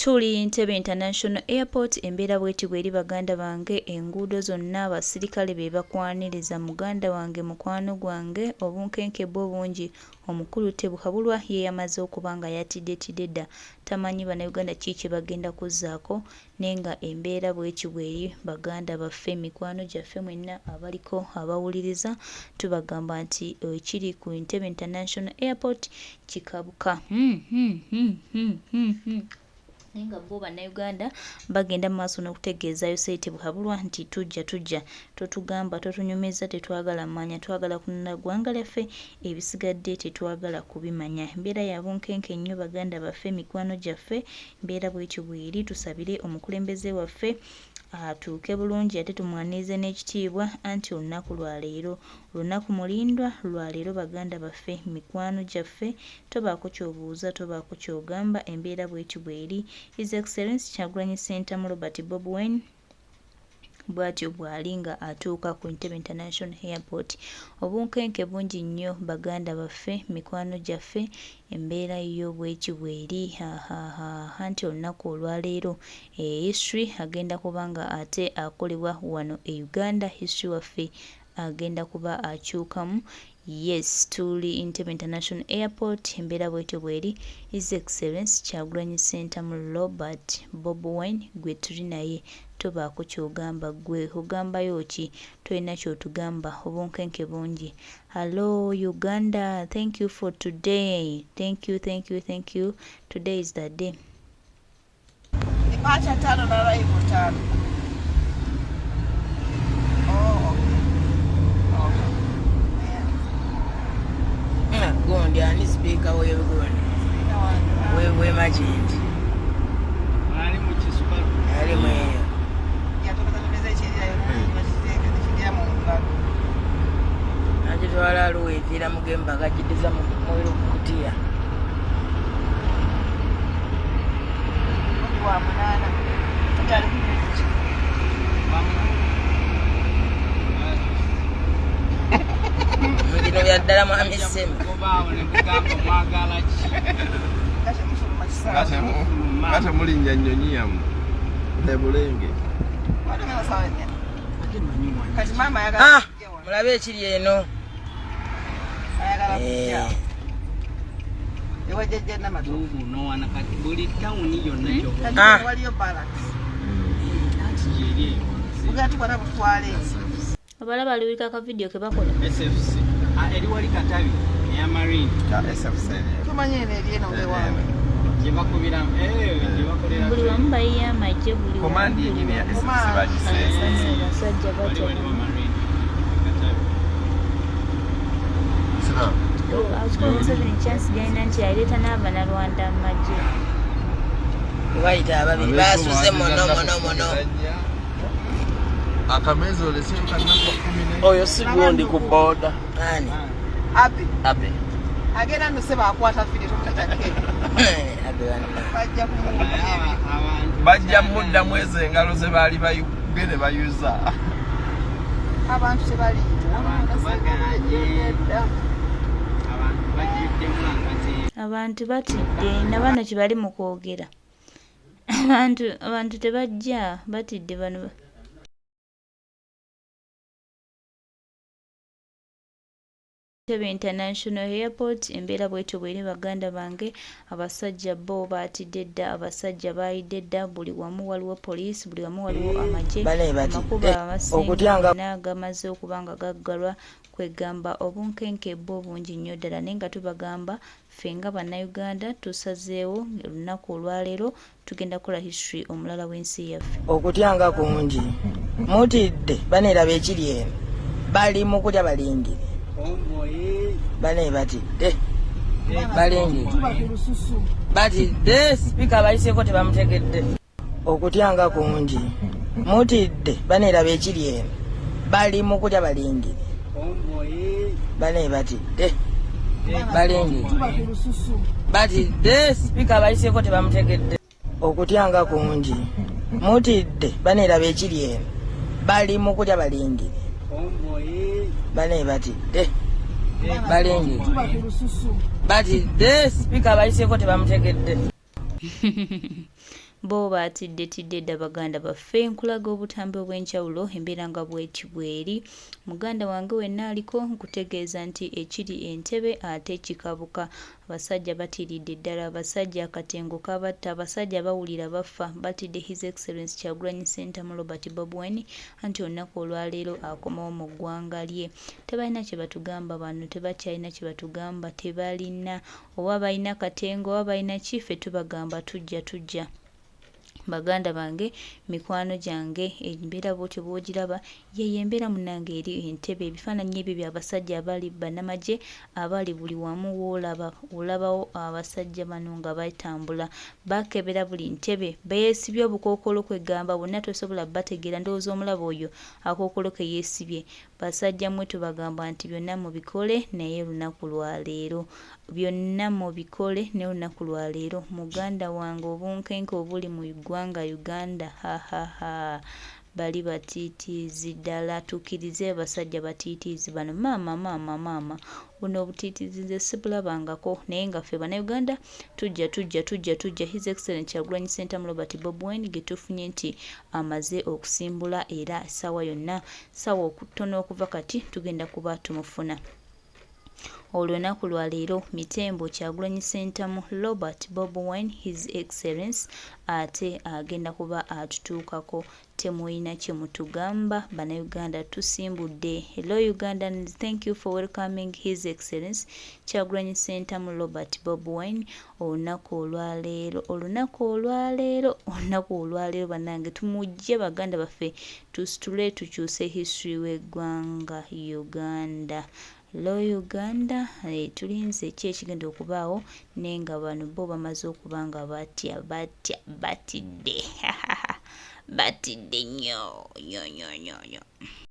Tuli Ntebe International Airport, embeera bweti bweri baganda bange, enguudo zonna abasirikale be bakwaniriza muganda wange mukwano gwange, obunkenke bwo bungi, omukulu Tebuhabulwa ye yamaze okuba nga yatiddetidde dda tamanyi Bannayuganda ki kye bagenda kuzzaako naye nga embeera bweti bweri baganda baffe, mikwano gyaffe mwenna abaliko abawuliriza tubagamba nti ekiri ku Entebbe International Airport kikabuka. Naye nga bo Bannayuganda bagenda mu maaso n'okutegeeza Yoseri Tibuhaburwa nti tujja tujja totugamba totunyumiza tetwagala manya twagala kununula ggwanga lyaffe ebisigadde tetwagala kubimanya. Embeera ya bunkenke nnyo baganda baffe mikwano gyaffe embeera bwetyo bweri tusabire omukulembeze waffe atuuke bulungi ate tumwanirize n'ekitiibwa anti olunaku lwa leero Lunaku mulindwa lwa leero baganda baffe, mikwano gyaffe, tobaako ky'obuuza, tobaako ky'ogamba, embeera bwetyo bweri. His Excellency Kyagulanyi Ssentamu Robert Bob Wine bwatyo bwali nga atuuka ku Entebbe International Airport. Obunkenke bungi nnyo baganda baffe, mikwano gyaffe, embeera yo bwetyo bweri hahahaa anti olunaku olwaleero eh, history agenda kuba nga ate akolebwa wano e Uganda, history waffe agenda kuba akyukamu. Yes tuli Entebbe International Airport embeera bwetyo bweri. His Excellence Kyagulanyi Ssentamu Robert Bob Wine gwe tuli naye tobaako kyogamba gwe ogambayo ki tolina kyotugamba obunkenke bungi. Hallo Uganda thank you for today thank you thank you thank you today is the day. Departure tano na arrival tano. Oh, okay. Okay. Yeah. Gundi ani speaker wewe gundi. Wewe majindi. Ali mu kisukalu. Ali mweyo. Agitwala aluwa eviira mugemba gagidiza mu kutiya. Bino bya ddala mwami Ssema. Kate mulinnya nnyonyi yammwe ebulenge. Ah, mulabe ekiri eno. Eh. Ah. Abalaba aliwulika ka video ke bakola. SFC. Ah, eri wali Katabi eya Marine. SFC. Tumanyi eno eri eno ngewange. Gye bakubira eh gye bakolera. Buli wamu bayiye amagye buli wamu. Komandi yenyini ya SFC bagiseese. Abasajja batya. Akikola Museveni chance gyalina nti aleeta n'Abanyarwanda mu magye. Bayita ababiri basuze muno muno muno. Akameeza oleseyo kanaku kumi. Oyo si gundi ku boda. Ani? Abe. Abe. Agenda no seba akwata fide tomutajake. Abe bana. Bajja kumuwulira. Bajja muddamu ezo engalo ze baali bayugere bayuza. Abantu tebali. Abantu batidde na bano kibali mu kwogera. Abantu abantu tebajja batidde bano. Entebbe International Airport embeera bwetyo bweri baganda bange abasajja bo baatidde dda abasajja baayidde dda buli wamu waliwo poliisi buli wamu waliwo amagye amakubo amasinga gonna gamaze okuba nga gaggalwa kwegamba obunkenke bwo bungi nnyo ddala naye nga tubagamba ffe nga bannayuganda tusazeewo olunaku olwaleero Tugenda kukola history omulala w'ensi yaffe. Okutya nga kungi. Mutidde baneeraba ekiri eno. Bali mu kutya balingire. Bane batidde. Balingire. Batidde sipiika abayiseeko tebamutegedde. Okutya nga kungi. Mutidde baneeraba ekiri eno. Bali mu kutya balingire. Bane batidde. Balingire. Batidde sipiika abayiseeko tebamutegedde. Okutya nga kungi. Mutidde baneeraba ekiri eno. Bali mu kutya balingire. Bane batidde. Balingire. Batidde sipiika abayiseeko tebamutegedde. Bo baatiddetidde dda baganda baffe. Nkulaga obutambi obw'enjawulo embeera nga bweti bweri. Muganda wange wenna aliko nkutegeeza nti ekiri Entebbe ate kikabuka. Abasajja batiiridde ddala abasajja akatengo kabatta abasajja bawulira bafa batidde His Excellence Kyagulanyi Ssentamu Robert Bob Wine anti olunaku olwaleero akomawo mu ggwanga lye. Tebalina kyebatugamba bano tebakyalina kyebatugamba tebalina oba balina katengo oba balina ki ffe tubagamba tujja tujja. Baganda bange mikwano gyange embeera bwotyo bwogiraba yeyo embeera munange eri Entebbe ebifaananyi ebyo bya basajja abali banamagye abali buli wamu woolaba olabawo abasajja bano nga batambula bakebera buli ntebe beesibye obukookolo kwegamba bonna tosobola bategeera ndowooza omulaba oyo akookolo ke yeesibye Basajja mwe tubagamba nti byonna mubikole naye olunaku lwa leero. Byonna mubikole naye olunaku lwa leero. Muganda wange obunkenke obuli mu ggwanga Uganda hahahaa bali batiitiizi ddala tukkirize abasajja batiitiizi bano maama maama maama buno obutiitiizi nze sibulabangako naye nga ffe bannayuganda tujja tujja tujja tujja His Excellent Kyagulanyi Ssentamu Robert Bob Wine ge tufunye nti amaze okusimbula era essaawa yonna Ssaawa okutono okuva kati tugenda kuba tumufuna. Olunaku lwa leero Mitembo Kyagulanyi Ssentamu Robert Bob Wine His Excellence ate agenda kuba atutuukako. Temulina kyemutugamba banauganda tusimbudde. Hello Ugandans thank you for welcoming His Excellence Kyagulanyi Ssentamu Robert Bob Wine olunaku olwaleero olunaku olwaleero olunaku olwaleero banange tumujje baganda baffe Tusitule tukyuse history w'eggwanga Uganda. Lo Uganda eh, tulinze ki ekigenda okubaawo naye nga bano bo bamaze okuba nga batya batya batidde batidde nnyo nnyo nnyo nnyo nnyo.